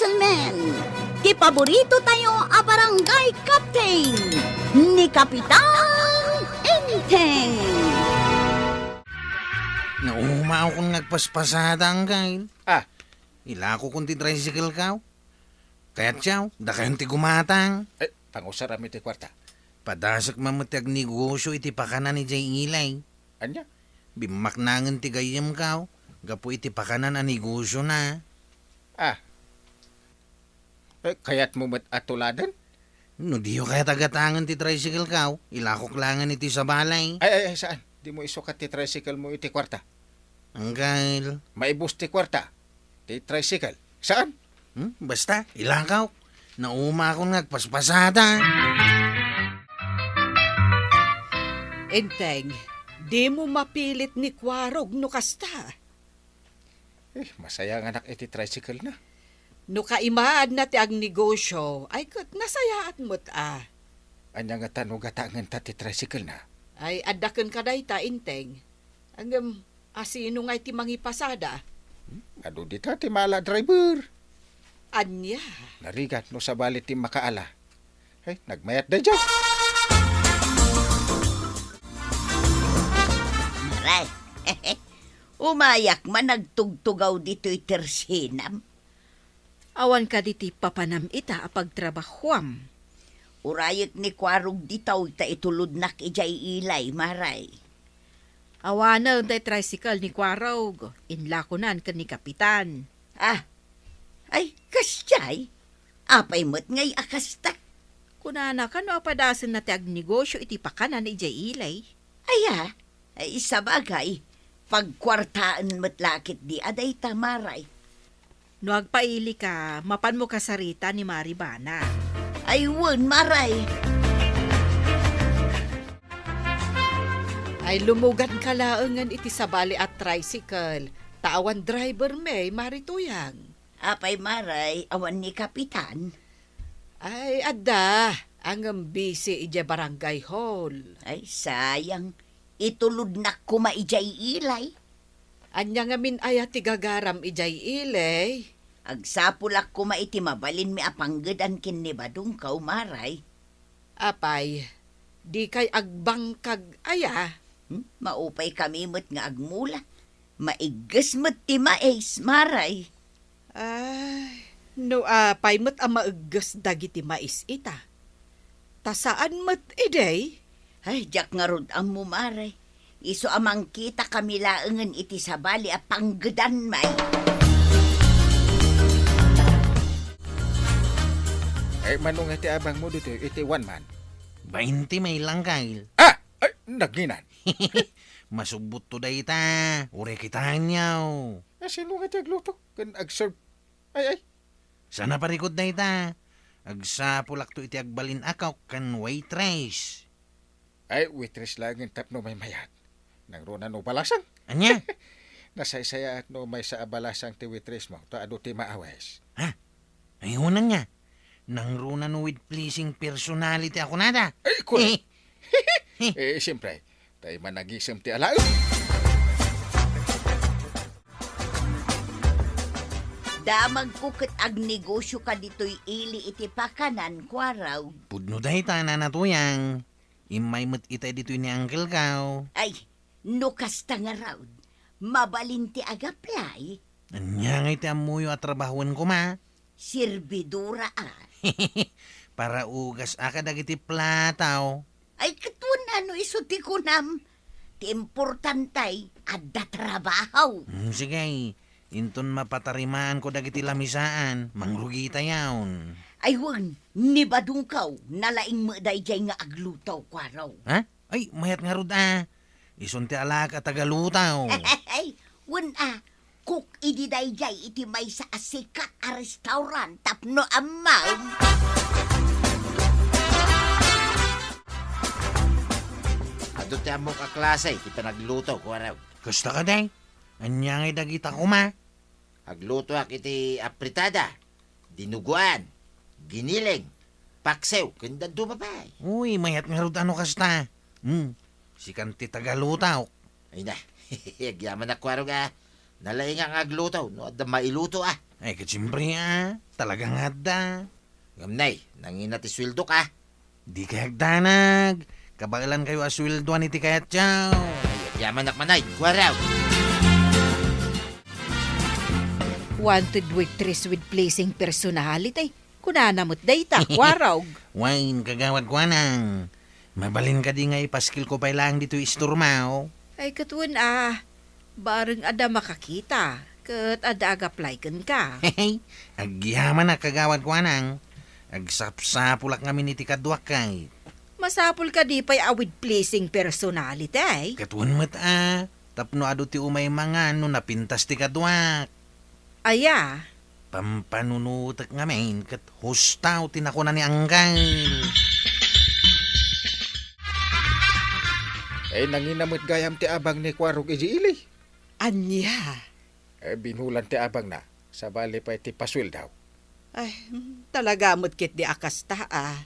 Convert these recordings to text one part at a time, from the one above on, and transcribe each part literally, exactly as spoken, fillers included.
Gentlemen, ti paborito tayo a barangay captain, ni Kapitan Enteng. Naumaw kon nga agpaspasada, Anggail. Ah. Ilako kon ti tricycle kaw. Kayat siyaw, dakayon ti gumatang. Eh, pangusaram iti kuarta. Padasek man met ti agnegosyo iti pakanan idiay Ilay. Ania? Bimmaknangen ti gayyem kaw, gapu iti pakanan a negosyo na. Ah. Eh, kayat mo met a tuladen? No diyo kayat a gatangen ti tricycle kaw, ilakok langen iti sabali. Ay, ay, ay, saan? Di mo isukat ti tricycle mo iti kuarta. Anggail. Maibus ti kuarta. Ti tricycle. Saan? Hmm? Basta, ilakok. Naumaw kon nga agpaspasada. Enteng, di mo mapilit ni Kuarog no kasta. Eh, masayanganak iti tricycle na. No kaimaadna ti agnegosyo, ay ket nasayaat met a. Ania ngata no gatangenta ti tricycle na? Ay, adda kenka dayta, Enteng. Ngem, asino ngay ti mangipasada? Hmm? Adu dita ti maala a driver. Ania? Narigat no sabali ti makaala. Ay, nagmayat daydiay. Maray, umayak man agtugtugaw ditoy tersinam. Awan kadi ti papanam ita a pagtrabahuam? Urayek ni Kuarog ditaw ta itulodnak idiay Ilay, Maray. Awanen ti tricycle ni Kuarog, inlakonan ken ni Kapitan. Ah, ay, kasdiay? Apay met ngay a kasta? Kunana, kano a padasenna ti agnegosyo iti pakanan idiay Ilay. Aya, ay, sabagay, pagkuartaen met la ketdi a dayta, Maray. No agpailika, mapanmo kasarita ni Maribana. Ay, wen, Maray. Ay, lumuganka laengen iti sabali a tricycle, ta awan driver met, Mari Tuyang. Apay, Maray, awan ni Kapitan? Ay, adda. Ngem busy idiay barangay hall. Ay, sayang. Itulodnak koma idiay Ilay. Ania ngamin aya ti gagaram idiay Ilay? Agsapulak koma iti mabalinmi a panggedan ken ni Badongkaw, Maray. Apay, dikay agbangkag aya? Hmm? Maupaykami met nga agmula. Maigges met ti mais, Maray. Ay, no apay met a maigges dagiti mais ita? Ta saan met idi? Ay, diak ngarud ammo, Maray. Isu a mangkitakami laengen iti sabali a panggedanmi. Ay, mano nga ti abangmo ditoy iti one man? Bainte met lang, Kyle. Ah! Ay, naginan. Masubbotto dayta. Uray kitaenyo. Ah, sino nga ti agluto ken agserve? Ay, ay. Saan a parikut dayta? Agsapulakto iti agbalin a cook ken waitress. Ay, waitress laengen tapno maymayat. Nangruna no balasang? Ania? Nasaysayaat no maysa a balasang ti waitressmo, ta adu ti maawes. Ha? Ay, unay nga. Nangruna no with pleasing personality a kunada. Ay, correct. Eh, siyempre, tay managisem ti alaen. Damagko ket agnegosyoka ditoy ili iti pakanan, Kuaraw. Pudno dayta, Nana Tuyang. Immay met itay ditoy ni Uncle Kao. Ay, no kasta ngarud, mabalin ti agaplay. Ania ngay ti ammoyo a trabahoen koma? Serbidora a. Paraugas a kadagiti plataw. Ay, ket wen a no isu ti kunam. Ti importante, adda trabaho. Hmm, sige. Inton mapatarimaanko dagiti lamisaan, mangrugitayon. Ay wen, ni Badongkaw, nalaing met daydiay nga agluto, Kuaraw. Ha? Ay, mayat ngarud a. Isun ti alaak a tagalutaw. Ay, wen a, cook idi daydiay iti maysa a sikat a restaurant tapno ammom. Adu ti ammok a klase iti panagluto, Kuaraw. Kasta kadi? Ania ngay dagita koma? Aglutoak iti apritada, dinuguan, giniling, paksiw, ken dadduma pay. Uy, mayat ngarud a no kasta. Hmm, sikan ti tagalutaw. Ay na, agyamanak, Kuaraw, a. Nalaingak nga agluto no adda mailuto a. Ay, ket siempre, a. Talaga nga adda. Ngem, nay, nangina ti sueldoka? Dikay agdanag. Kabaelankayo a sueldoan iti kayatyo. Ay, agyamanak man, ay, kuarog. Wanted waitress with pleasing personality. Kunana met dayta, kuarog. Wen, Kagawad Kuanang. Mabalin kadi nga ipaskilko pay laeng ditoy istormo? Ay, ket wen a, bareng adda makakita, ket adda ag-apply kenka. Hey, agyamanak, Kagawad Kuanang. Agsapsapulak ngamin iti kaduak kay. Masapul kadi pay a with pleasing personality, ay? Ket wen met a, tapno adu ti umay mangan no napintas ti kaduak. Aya? Pampanunotek ngamin ket husto ti nakuna ni Angkel. Eh, nangina met gayam ti abang ni Kuarog idi ili. Ania? Eh, binulan ti abangna, sabali pay ti pasueldo. Ay, mm, talaga met ketdi a kasta, a.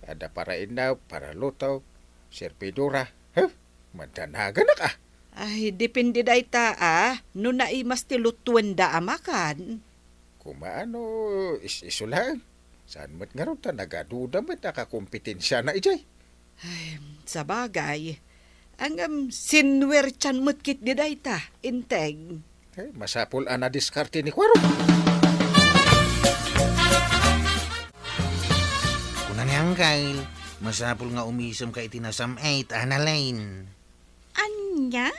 Adda para innaw, para luto, servidora. Huh? Mandanaganak, a. Ay, depende dayta, a, no naimas ti lutuenda a makan. Koma no is-iso laeng. Saan met ngarud ta nagaduda met a kakompetensiana idiay. Ay, sabagay. Ngem, sinuertian met ketdi dayta, Integ. Eh, masapul a nadiskarte ni Kuarog. Kuna ni Angkel, masapul nga umisemka iti nasam-et, Annalyn. Ania?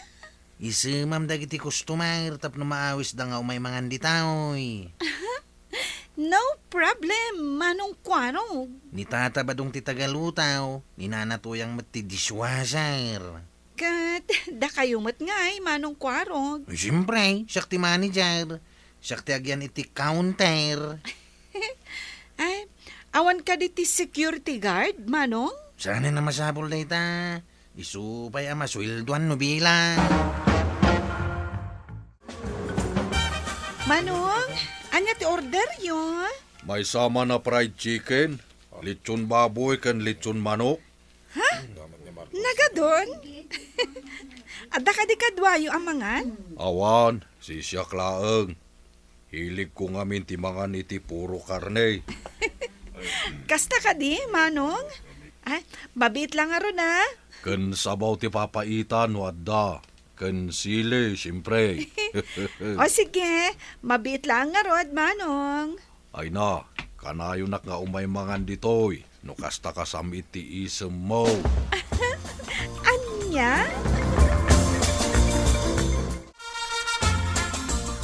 Isemam dagiti customer tapno maawisda nga umay mangan ditoy. No problem, Manong Kuarog. Ni Tata Badong ti taga-luto, ni Nana Toyang met ti dishwasher. Ket dakayo met ngay, Manong Kuarog. Ay, siempre, siak ti manager. Siak ti agyan iti counter. Ay, awan kadi ti security guard, Manong? Saan a masapul dayta. Isu pay a masueldoan no bilang. Manong, ania ti orderyo? Maysa man a fried chicken, lechon baboy ken lechon manok. Ha? Nagadun? Adda kadi kaduayo a mangan? Awan, sisiak laeng. Hiligko ngamin ti mangan iti puro karne. Kasta kadi, Manong? Ay, mabiit la ngarud, a. Ken sabaw ti papaitan no adda. Ken sili, siempre. O sige, mabiit la ngarud, Manong. Ay na, kanayonak nga umay mangan ditoy, no kasta kasam iti isemmo. Ania?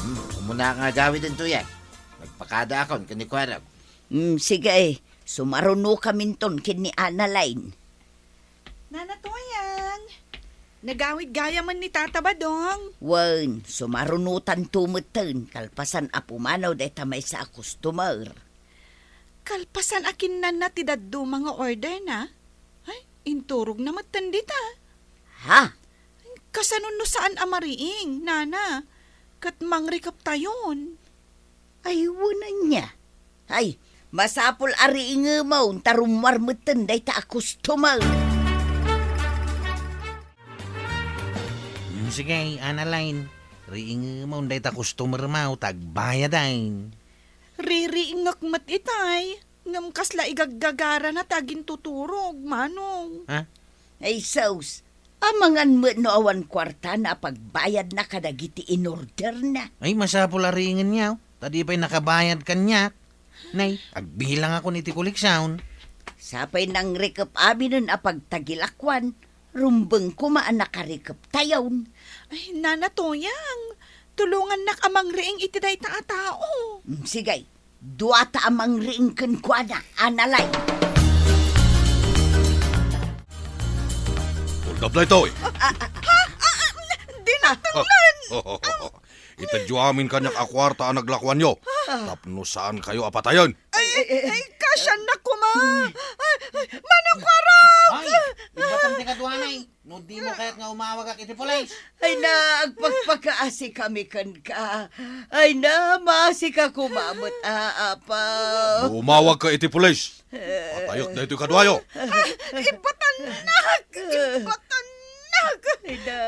Hmm, umuna nga agawiden, Toyang. Nagpakadaakon ken ni Kuarog. Hmm, sige, sumarunokaminton ken ni Annalyn. Nana Toyang, nagawid gayamen ni Tata Badong. Wen, sumarunotanto metten, kalpasan a pumanaw dayta maysa a customer. Kalpasan a kinnanna ti dadduma nga orderna? Ay, inturogna metten dita. Ha? Kasano no saan a mariing, Nana? Ket mangrikeptayon. Ay, wen ania. Ay, masapul a riingemon ta rummuar metten dayta a customer. Hmm, sige, Annalyn. Riingemon dayta customer mo ta agbayaden. Ririingek met itay. Ngem kasla igaggagarana ti agintuturog, Manong. Ha? Ay, sus! Amangan met no awan kuartana a pagbayadna kadagiti inorderna. Ay, masapul a riingenyo, ta di pay nakabayad kaniak. Nay, agbilangakon iti koleksion. Sapay nangrikep aminen a pagtagilakuan, rumbeng koma a nakarikeptayon. Ay, Nana Toyang, tulongannak a mangriing iti dayta a tao. Mm, sige, duata a mangriing kenkuana, Annalyn. Hold up daytoy. Ha? Ah, ah, dinatanglan! Itedyo amin kaniak a kuarta a naglakuanyo. Tapno saankayo a patayen. Ay, ay, ay, kasiannak koma. Ay, ay, Manong Kuarog! Ay, imbatan ti kaduanay. No dimo kayat nga umawagak iti pulis. Ay na, agpakpakaasikami kenka. Ay na, maasika koma met, a, Apo. No umawagka iti pulis, patayek daytoy kaduayo. Ah, ibatannak! Ibatannak! Ida.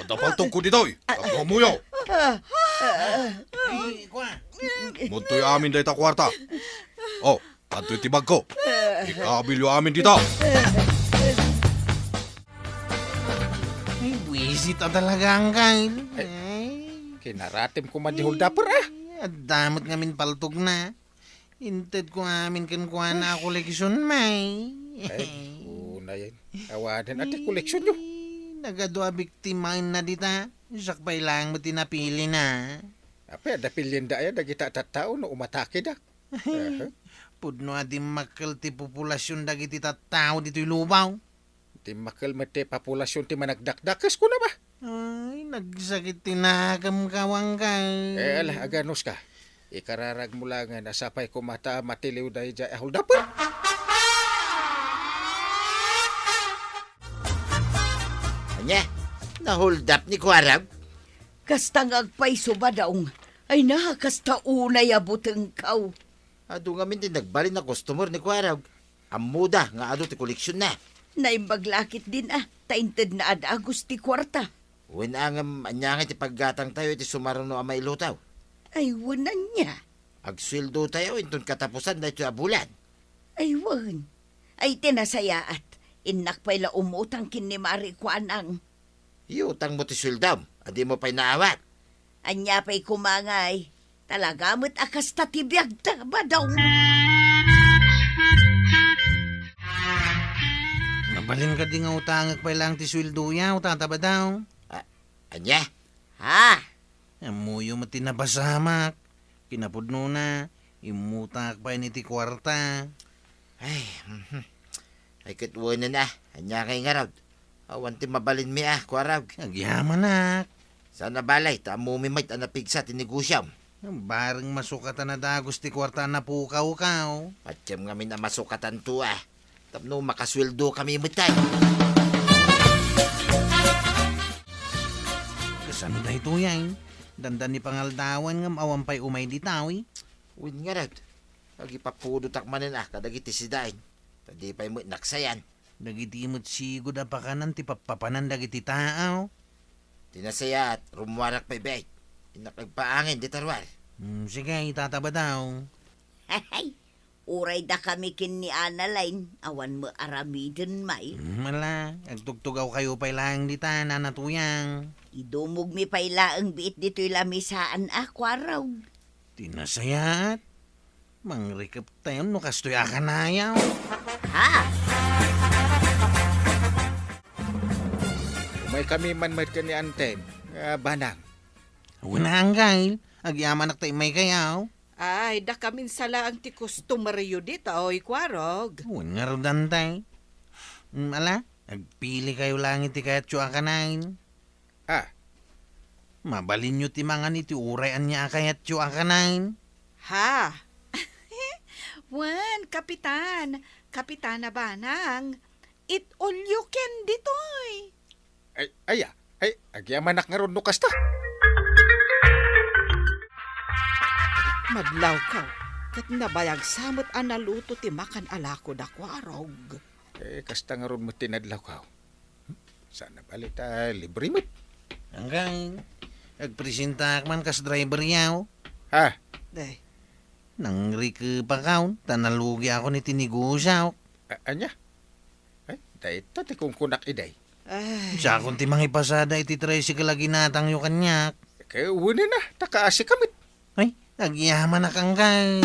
Adda paltogko ditoy. Tapno ammoyo. Ah, ah. Ay, kua. Mudtoy amin dayta kuarta. Oh, adtoy ti bagko. Ikabilyo amin dita. Ay, buwisit a talaga, Angkay. Ay, ay, kinaratem koma di holdaper, ah. Ay, adda met ngamin paltogna. Intedko amin kenkuana a koleksion, may. Ay, unayen. Awanen, ati koleksionyo. Ay, nagadu a biktimaenna dita. Siak pay laeng met ti napilina. Apay, adda pilienda aya dagita a tattao no umatakeda? Aha. Pudno a dimmakkel ti populasion dagiti tattao ditoy lubong. Dimmakkel met ti populasion ti managdakdakes, kuna ba? Ay, nagsakit ti nakemko, Angkay. Eh, ala, aganuska. Ikararagmo laengen a sapay koma ta matiliw daydiay a holdaper. Ania? Naholdap ni Kuarog? Kasta nga agpayso, Badong. Ay na, kasta unay a butengko. Adu ngamin ti nagbalin a customer ni Kuarog. Ammoda nga adu ti koleksionna. Naimbag la ketdin a, ta intedna a dagus ti kuarta. Wen a ngem, ania ngay ti paggatangtayo iti sumaruno a mailuto? Ay, wen ania? Agsueldotayo inton katapusan daytoy a bulan. Ay, wen. Ay, ti nasayaat. Innak pay la umutang ken ni Mari Kuanang. Iutangmo ti sueldom, a dimo pay naawat. Ania pay koma ngay? Talaga met a kasta ti biagta, Badong. Mabalin kadi nga utangek pay laeng ti sueldoyo, Tata Badong? A-, ania? Ha? Ammoyo met ti napasamak. Kinapudnona, immutaak pay iti kuarta. Ay, mhm. Ay, ket wenen a, ania ngay ngarud? Awan ti mabalinmi a, Kuarog. Agyamanak. Saan a bale, ta ammomi met a napigsa ti negosiom. Bareng masukatan a dagus ti kuarta a napukawko. Patiem ngamin a masukatanto a. Tapno makasueldokami met ay. Kasano daytoy ay? Dandani pangaldawan ngem awan pay umay dita, uy. Wen ngarud, agipapudotak manen a kadagiti sidain, ta di pay met naksayan. Dagiti met sigud a pakanan ti pappapanan dagiti tao. Ti nasayaat, rummuarak pay bait. Innak agpaangin dita ruar. Hmm, sige, itata Badong. Hay! Uray dakami ken ni Analine, awan met aramiden, may. Hmm, ala, agtugtugawkayo pay laeng dita, Nana Tuyang. Idumogmi pay laeng biit ditoy lamisaan a, Kuarog. Ti nasayaat. Mangrikeptayon no kastoy a kanayaw. Ha? Umaykami man met ken ni Antem, a, Banang. Wen a, Angkay, agyamanak ta immaykayo. Ay, dakamin sa laeng ti customeryo dita, oy, Kuarog. Wen ngarud, Ante. Mm, ala, agpilikayo laeng iti kayatyo a kanayon. Ah. Mabalinyo ti mangan iti uray ania a kayatyo a kanayon. Ha? Wen, Kapitan. Kapitana Banang. It all you can ditoy. Ay, aya, ay, agyamanak ngarud no kasta. Madlawkaw, ket nabayag sa met a naluto ti makan a lako da Kuarog. Eh, kasta ngarud met ti nadlawkaw. Hmm? Saan a bale ta libre met. Anggang, agpresentaak man kas driveryo. Ha? Day. Nangrikepakon, ta nalugiakon iti negosiok. A-, ania? Ay, dayta ti kunkunak idi. Ay. Siakon ti mangipasada iti tricycle a ginatangyo kaniak. Ket wen a, ta kaasika met. Ay, agyamanak, Anggang.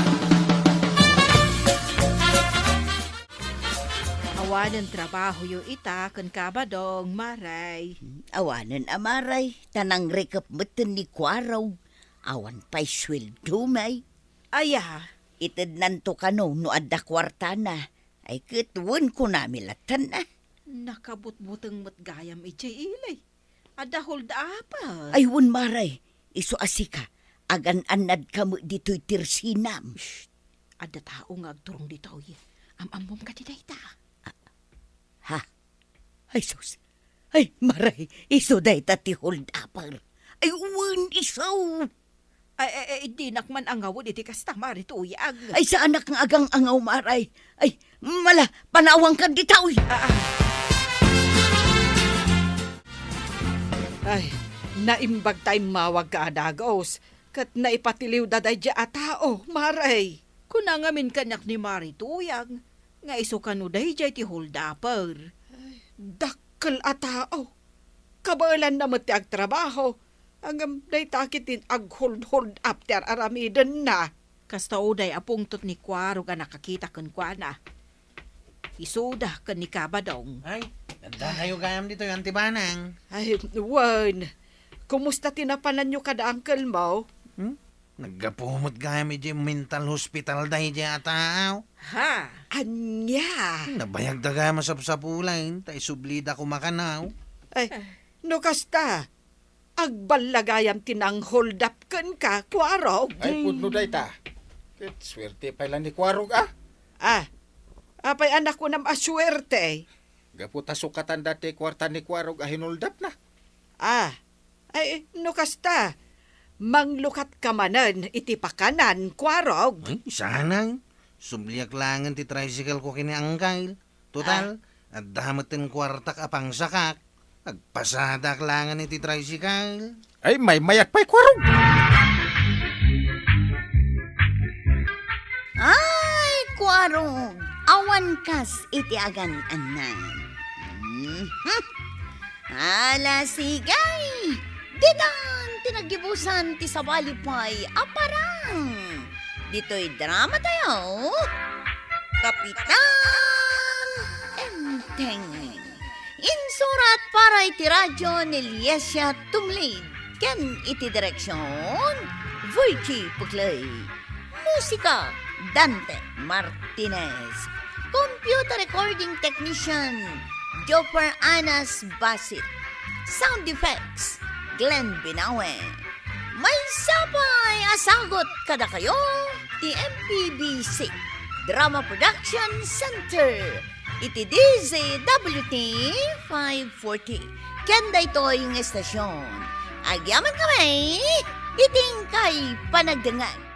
Awanen trabahoyo ita ken Kabadong, Maray. Awanen a, Maray, ta nangrikep metten ni Kuarog. Awan pay sueldo, may. Aya? Itednanto kano no adda kuartana. Ay ket wen kunami latta a. Nakabutbuteng met gayam idiay ili. Adda hold-upper. Ay wen, Maray, isu a sika, agan-annadka met ditoy tersinam. Shh! Adda tao nga agturong ditoy. Am-ammom kadi dayta? Ah, ha? Ay sus. Ay, Maray, isu dayta ti hold-upper. Ay, wen, isu. Ay, ay, ay, dinak man angawed iti kasta, Mari Tuyang. Ay, saanak nga agang-angaw, Maray. Ay, mala, panawankan dita, uy. Ah, ah. Ay, naimbag ta immawagka a dagus, ket naipatiliwda daydiay a tao, Mare. Kuna ngamin kaniak ni Mari Tuyang, nga isu kano daydiay ti holdaper. Ay, dakkel a tao. Kabaelanna met ti agtrabaho. Ngem dayta ketdin aghold-hold up ti ar-aramidenna. Kasta uday a pungtot ni Kuarog a nakakita kenkuana. Isuda ken ni Kabadong. Ay, adda kayo gayam ditoy, Auntie Banang. Ay, wen. Kumusta ti napananyo kada uncle mo? Hmm? Naggapu met gayam idiay mental hospital daydiay a tao. Ha? Ania? Nabayagda gayam a sapsapulayen, ta isublida koma kanaw. Ay, no kasta, agballa gayam ti nang-hold up kenka, Kuarog. Ay, pudno dayta. Ket suerte pay la ni Kuarog, a. Ah, apay a nakunam a suerte? Gapu ta sukatanda ti kuarta ni Kuarog a hin-hold up na. Ah, ay, no kasta, manglukatka manen iti pakanan, Kuarog. Ay, saan? Subliak laengen ti tricycle ko ken ni Angkel. Total, adda met ti kuartak a pangsakak. Agpasadaak laengen iti tricycle. Ay, maymayat pay, Kuarog. Ay, Kuarog, awan kas iti agan-annan. Mhm. Ala, sige. Ditan ti naggibusan ti sabali pay a parang. Ditoy drama tayo, Kapitan Enteng. Insurat para iti radyo ni Liesia Tumlid ken iti direksyon, Virgie Puclay. Musika, Dante Martinez. Computer recording technician, Joffer Anas Basit. Sound effects, Glenn Binawe. Maysa pay a sagut kadakayo ti M P B C Drama Production Center iti D Z W T five forty. Ken daytoy nga estasyon, agyamankami iti inkay panagdengngeg.